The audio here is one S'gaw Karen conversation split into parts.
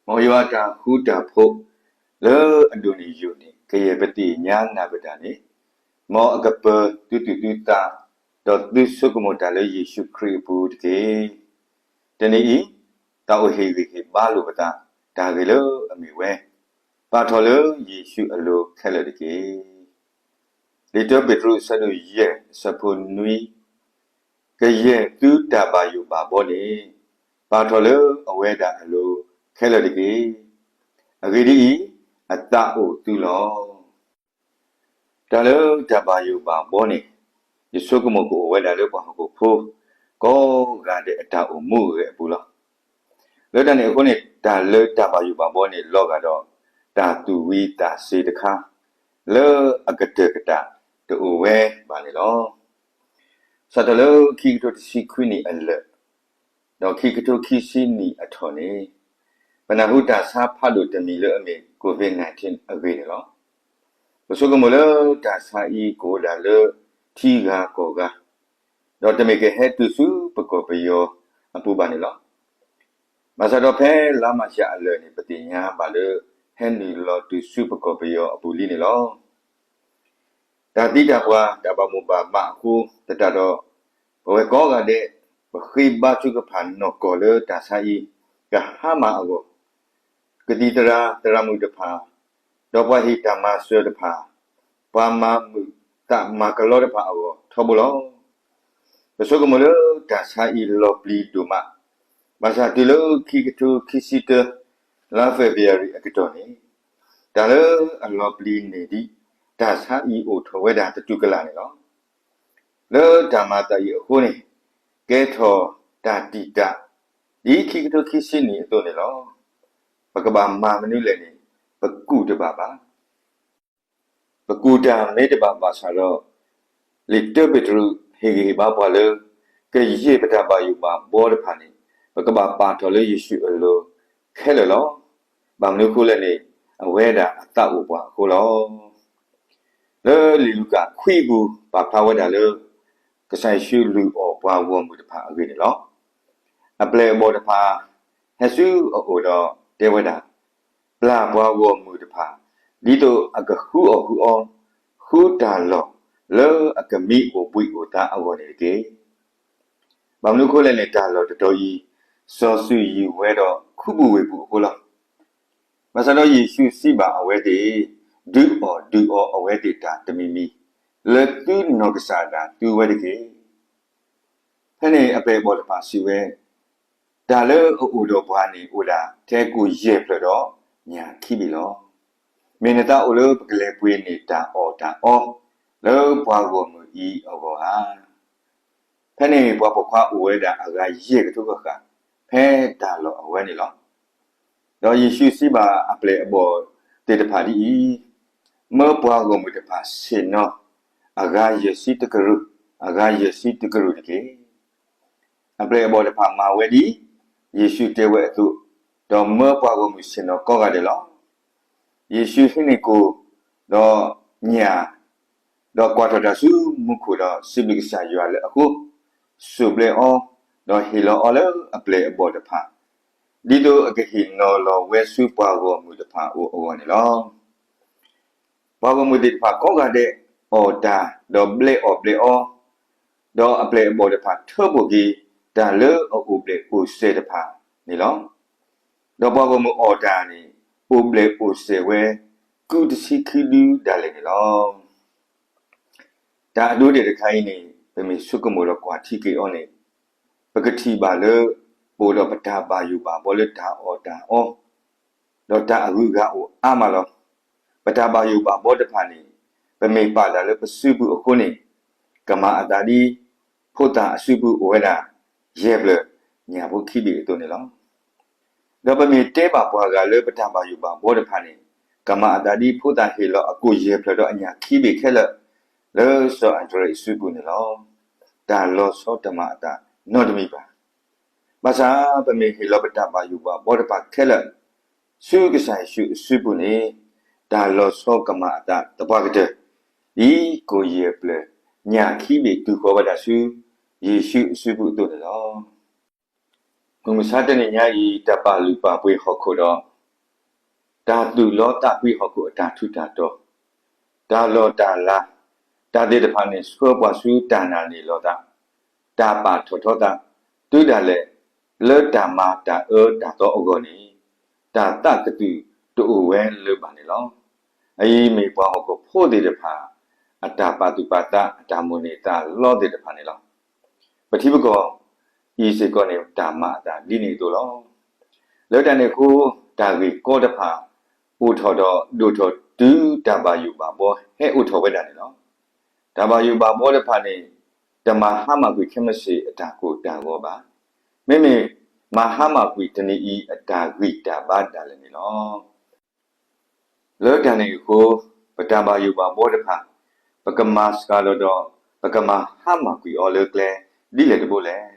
မ်ယွၤအတၢ်ဃူတၢ်ဖိးလၢအဒိၣ်န့ၢ်ယိာ်န့ၣ် ကယဲၢ်ပသ့ၣ်ညါနၢ်ပၢၢ်တၢ်န့ၣ်, မ်အကပၢၤသုသူၣ်သုသး, ဒီးသုဆိကမိၣ်တၢ်လၢယ့ၣ်ၡူးခရံာ်အပူၤတက့ၢ်. တနံၤအံၤ, သးအိၣ်ဟ့ၣ်ဂံၢ်ဟ့ၣ်ဘါလိာ်ပသး တၢ်ဂ့ၢ်လၢအမ့ၢ်ဝဲ, ပာ်ထီၣ်လၢယ့ၣ်ၡူးအလိၤခဲလၢာ်တက့ၢ်. လံာ်တၢပ့းတရူး အဆၢဒိၣ်ယဲၢ် အဆၢဖိနွံ, ကယဲၢ်သုတၢ်ဘၣ်ယိၣ်ဘၣ်ဘီန့ၣ်, ပာ်ထီၣ်လၢအဝဲဒၣ်အလိၤခဲလၢာ်တက့ၢ်. အဂ့ၢ်ဒ်အံၤ, အသးအိၣ်သုလီၤ. တၢ်လၢတၢ်ဘၣ်ယိၣ်ဘၣ်ဘီန့ၣ်, ယဆိကမိၣ်ကအိၣ်ဝဲဒၣ်လၢပှၤဟီၣ်ခိၣ်ဖိ ကိးဂၤဒဲးအတၢ်အိၣ်မူအဂဲၤအပူၤလီၤ. လၢတၢ်န့ၣ်အဃိန့ၣ် တၢ်လၢတၢ်ဘၣ်ယိၣ်ဘၣ်ဘီန့ၣ် လီၤဂာ်ဒီးတၢ်သူၣ်ဝံၤသးစ့ၤတခါ လၢအကတၢၢ်ကတၢၢ်တအိၣ်ဝဲဘၣ်န့ၣ်လီၤ. စးထီၣ်လၢခံကထိတဆံခွံနံၣ်အလၢာ် ဒီးခံကထိခံဆံနံၣ်အထီၣ်န့ၣ်, ပနၢ်ဟူတၢ်ဆါဖးဒိၣ်တမံၤလၢအမ့ၢ် COVID nineteen အဂ့ၢ်န့ၣ်လီၤ. ပဆိကမိၣ်လၢတၢ်ဆါအံၤကအိၣ်ဒၣ်လၢထံဂၤကီၢ်ဂၤ, ဒီးတမ့ၢ်ကဟဲတုၤဆူပကီၢ်ပယီၤအပူၤဘၣ်န့ၣ်လီၤ. ဘၣ်ဆၣ်ဒီးဖဲလါမးရှးအလၢာ်န့ၣ် ပသ့ၣ်ညါဘၣ်လၢ ဟဲနုာ်လီၤတုၤဆူပကီၢ်ပယီၤအပူၤလံန့ၣ်လီၤ. တၢ်သံတၢ်ပှၢ် တၢ်ဘၣ်မိၣ်ဘၣ်မးအဃိသတးဒီး, ပဝဲကိးဂၤဒဲး ပဃ့ဘါထုကဖၣ်နီၢ်ကီၢ်လၢတၢ်ဆါအံၤ ကဟါမၢ်အဂီၢ်, ကသံၣ်သရၣ်သရၣ်မုၣ်တဖၣ်, ဒီးပှၤဟ့ၣ်တၢ်မၤစၢၤတဖၣ်, ပှၤမၤမုာ်သးမၤကလီတဖၣ်အဂီၢ်ထီဘိလီၤ. ပဆိကမိၣ်လၢတၢ်ဆါအံၤလီၤပျံၤဒိၣ်မး, ဘၣ်ဆၣ်တုၤလၢခံကထိခံဆံတၢ လါ February အကတီၢ်န့ၣ်, တၢ်လၢအလီၤပျံၤန့ၢ်ဒံး တၢ်ဆါအံၤအိၣ်ထီၣ်ဝဲဒၣ်တတူၢ်ကလာ်န့ၣ်လီၤ. လၢတၢ်မၤသးအံၤအဃိန့ၣ်, ကဲထီၣ်တၢ်တံာ်တာ် ဒ်ခံကထိခံဆံနံၣ်အသိးန့ၣ်လီၤ. ပကဘၣ်မၤမနုၤလဲၣ်န့ၣ်, ပကူၣ်တဘၣ်ဘၣ်. ပကူၣ်တၢ်မ့ၢ်တဘၣ်ဘၣ်ဆၣ်ဒီး, လံာ်တၢပ့းတရူးဟ့ၣ်ဂံၢ်ဟ့ၣ်ဘါပှၤလၢ ကယဲၢ်ပတၢ်ဘၣ်ယိၣ်ဘၣ်ဘီတဖၣ်န့ၣ်, ပကဘၣ်ပာ်ထီၣ်လၢယ့ၣ်ၡူးအလိၤခဲလၢာ်လီၤ. ဘၣ်မနုၤအဃိလဲၣ်န့ၣ်, အဝဲဒၣ်အသးအိၣ်ပှၤအဃိလီၤ. လၢလံာ်လူၤကၣ်ခွံအပူၤ ပာ်ဖျါဝဲဒၣ်လၢ ကစၢ်ယ့ၣ်ၡူးလုၢ်အီၣ်ပှၤဂီၢ်မုၢ်တဖၣ်အဂ့ၢ်န့ၣ်လီၤ. အပျဲၢ်အဘီၣ်တဖၣ် ဟဲဆူအအိၣ်ဒီးတဲဝဲဒၣ်, ပျၢ်ပှၤဂီၢ်မုၢ်တဖၣ်, ဒ်သိးအကဃုအီၣ်ဃုအီ, ဃုတၢ်လီၢ်လၢအကမံအိၣ်ဘှံးအိၣ်သါအဂီၢ်န့ၣ်တက့ၢ်. ဘၣ်မနုၤအဃိလဲၣ်န့ၣ်, တၢ်လီၢ်တတီၤအံၤ စီၤစုၤယံၤဝဲဒီးခူပူၤဝ့ၢ်ပူၤအဃိလီၤ. ဘၣ်ဆၣ်ဒီးယ့ၣ်ၡူးစံးဘၣ်အဝဲသ့ၣ်, ဒုးအီၣ်ဒုးအီအဝဲသ့ၣ်တၢ်တမံၤမံၤ, လၢသုနီၢ်ကစၢ်ဒၣ်သုဝဲတက့ၢ်. ဖဲန့ၣ်အပျဲၢ်အဘီၣ်တဖၣ်စံးဝဲ, တၢ်လၢအအိၣ်ဒီးပှၤန့ၣ် အိၣ်ဒၣ်ထဲကိၣ်ယဲၢ်ဖျၢၣ်ဒီးညၣ်ခံဘ့ၣ်လီၤ. မ့ၢ်နသးအိၣ်လၢပကလဲၤပှ့ၤန့ၢ်တၢ်အီၣ်တၢ်အီ လၢပှၤဂီၢ်မုၢ်အံၤအဂီၢ်ဧါ. ဖဲန့ၣ်ပှၤပိာ်ခွါအိၣ်ဝဲဒၣ်အဂၤယဲၢ်ကထိဃၣ်ဃၣ် ဖဲတၢ်လီၢ်အဝဲန့ၣ်လီၤ. ဒီးယ့ၣ်ၡူးစံးဘၣ်အပျဲၢ်အဘီၣ်သ့ၣ်တဖၣ်ဒ်အံၤ, မၢပှၤဂီၢ်မုၢ်တဖၣ်ဆ့ၣ်နီၤ အဂၤယဲၢ်ဆံတကရူၢ်, အဂၤယဲၢ်ဆံတကရူၢ်တက့ၢ်. အပျဲၢ်အဘီၣ်တဖၣ်မၤဝဲဒ်ယ့ၣ်ၡူးတဲဝဲအသိး, ဒီးမၢပှၤဂီၢ်မုၢ်ဆ့ၣ်နီၤကိးဂၤဒဲးလီၤ. ယ့ၣ်ၡူးဟံးန့ၢ်ကိၣ်ဒီးညၣ်, ဒီးကွၢ်ထီၣ်တၢ်ဆူမူခိၣ်ဒီးစံးဘျုးကစၢ်ယွၤလၢအဃိ, စိၢ်ဘျဲးအီၤ, ဒီးဟ့ၣ်လီၤအီၤလၢအပျဲၢ်အဘီၣ်တဖၣ်, ဒ်သိးအကဟ့ၣ်နီၤလီၤဝဲဆူပှၤဂီၢ်မုၢ်တဖၣ်အအိၣ်အဂီၢ်န့ၣ်လီၤ. ပှၤဂီၢ်မုၢ်သ့ၣ်တဖၣ်ကိးဂၤဒဲးအီၣ်တၢ်ဒီးဘျဲးအီၣ်ဘျဲးအီ, ဒီးအပျဲၢ်အဘီၣ်တဖၣ်ထၢဖှိၣ်က့ၤတၢ်လၢအအိၣ်ဘျဲးအိၣ်စဲၤတဖၣ်န့ၣ်လီၤ. ဒီးပှၤဂီၢ်မုၢ်အီၣ်တၢ်န့ၣ် အိၣ်ဘျဲးအိၣ်စဲၤဝဲ ကုတဆံခံဒုဒၣ်လဲာ်န့ၣ်လီၤ. တၢ်အဒိဒဲၣ်တခါအံၤန့ၣ် ပမ့ၢ်ဆိကမိၣ်ဒီးကွၢ်ထံက့ၤအီၤန့ၣ်, ပကထံၣ်ဘၣ်လၢ ပအိၣ်ဒီးပတၢ်ဘၣ်ယိၣ်ဘၣ်ဘီလၢတၢ်အီၣ်တၢ်အီ ဒီးတၢ်အဂုၤအဂၤအိၣ်အါမးလီၤ. ပတၢ်ဘၣ်ယိၣ်ဘၣ်ဘီတဖၣ်န့ၣ် ပမ့ၢ်ပာ်တၢ်လၢပစုပူၤအဃိန့ၣ်, ကမၤအသးဒ် ဖိသၣ်အစုပူၤအိၣ်ဝဲဒၣ် ယဲၢ်ဖျၢၣ် ညၣ်ဖိခံဘ့ၣ်အသိးန့ၣ်လီၤ. ဒီးပမ့ၢ်တဲဘၣ်ပှၤဂၤလၢပတၢ်ဘၣ်ယိၣ်ဘၣ်ဘီတဖၣ်န့ၣ်, ကမၤအသးဒ်ဖိသၣ်ဟ့ၣ်လီၤအကိၣ်ယဲၢ်ဖျၢၣ်ဒီးအညၣ်ခံဘ့ၣ်ခဲလၢာ် လၢစီၤအၤဒရ့းအစုပူၤန့ၣ်လီၤ. တၢ်လီၤဆီတမၤအသးနီတမံၤဘၣ်. ဘၣ်ဆၣ်ပမ့ၢ်ဟ့ၣ်လီၤပတၢ်ဘၣ်ယိၣ်ဘၣ်ဘီတဖၣ်ခဲလၢာ် ဆူကစၢ်ယ့ၣ်ၡူးအစုပူၤန့ၣ်, တၢ်လီၤဆီကမၤအသးသပှၢ်ကတၢၢ် ဒ်ကိၣ်ယဲၢ်ဖျၢၣ်ညၣ်ခံဘ့ၣ်တုၤဃီၤဝဲဒၣ်ဆူ ယ့ၣ်ၡူးအစုပူၤအသိးန့ၣ်လီၤ. မုၢ်မဆါတနံၤညါအံၤ တၢ်ပာ်လုၢ်ပာ်ပှ့ၤဟီၣ်ခိၣ်ဒီး တၢ်သူၣ်လီသးကွံဟီၣ်ခိၣ်အတၢ်ထူးတၢ်တီၤ, တၢ်လီၢ်တၢ်လၤ, တၢ်သ့ၣ်တဖၣ်န့ၣ် ဆှၢပှၤဆူတၢ်နာ်န့ၢ်လီၤသး, တၢ်ပာ်ထီၣ်ထီသး, တုၤဒၣ်လဲာ် လၢတၢ်မၤတၢ်အၢတၢ်သီအဂီၢ်န့ၣ် တၢ်သးကတုာ်တအိၣ်ဝဲလၢၤဘၣ်န့ၣ်လီၤ. အအံၤမ့ၢ်ပှၤဟီၣ်ခိၣ်ဖိသ့ၣ်တဖၣ် အတၢ်ပာ်သူၣ်ပာ်သး အတၢ်မိၣ်န့ၢ်သးလီသ့ၣ်တဖၣ်န့ၣ်လီၤ. ပထံပကီၢ်အံၤစ့ၢ်ကီးန့ၣ် တၢ်မၤအသးဒ်န့ၣ်အသိးလီၤ. လၢတၢ်န့ၣ်အဃိ တၢ်ဂ့ၢ်ကီတဖၣ် အိၣ်ထီၣ်ဒီးဒိၣ်ထီၣ်တုၤတၢ်ဘၣ်ယိၣ်ဘၣ်ဘီဟဲအိၣ်ထီၣ်ဝဲဒၣ်န့ၣ်လီၤ. တၢ်ဘၣ်ယိၣ်ဘၣ်ဘီတဖၣ်န့ၣ် တမၤဟါမၢ်ကွံာ်ခဲမုၢ်ဆ့ၣ်အတၢ်ကိၢ်တၢ်ဂီၤဘၣ်. မ့မ့ၢ်မၤဟါမၢ်ကွံာ်တနံၤအံၤအတၢ်ဂံၢ်တၢ်ဘါဒၣ်လဲာ်န့ၣ်လီၤ. လၢတၢ်န့ၣ်အဃိ ပတၢ်ဘၣ်ယိၣ်ဘၣ်ဘီတဖၣ် ပကမၤစှၤလီၤဒီး ပကမၤဟါမၢ်ကွံာ်အီၤလၢကျဲဒ်လဲၣ်တဘိလဲၣ်.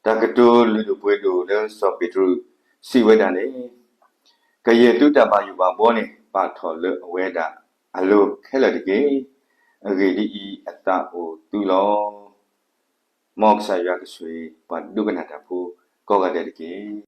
တၢ်ကတိၤလုၢ်ဒိၣ်ပှ့ၤဒိၣ်လၢစီၤပ့းတရူးစံးဝဲဒၣ်န့ၣ် ကယဲၢ်သုတၢ်ဘၣ်ယိၣ်ဘၣ်ဘီန့ၣ် ပာ်ထီၣ်လၢအဝဲဒၣ်အလိၤခဲလၢာ်တက့ၢ်. အဂ့ၢ်ဒ်အံၤ, အသးအိၣ်သုလီၤ. မ်ကစၢ်ယွၤကဆိၣ်ဂ့ၤပှၤဒိကနၣ်တၢ်ဖိကိးဂၤဒဲးတက့ၢ်.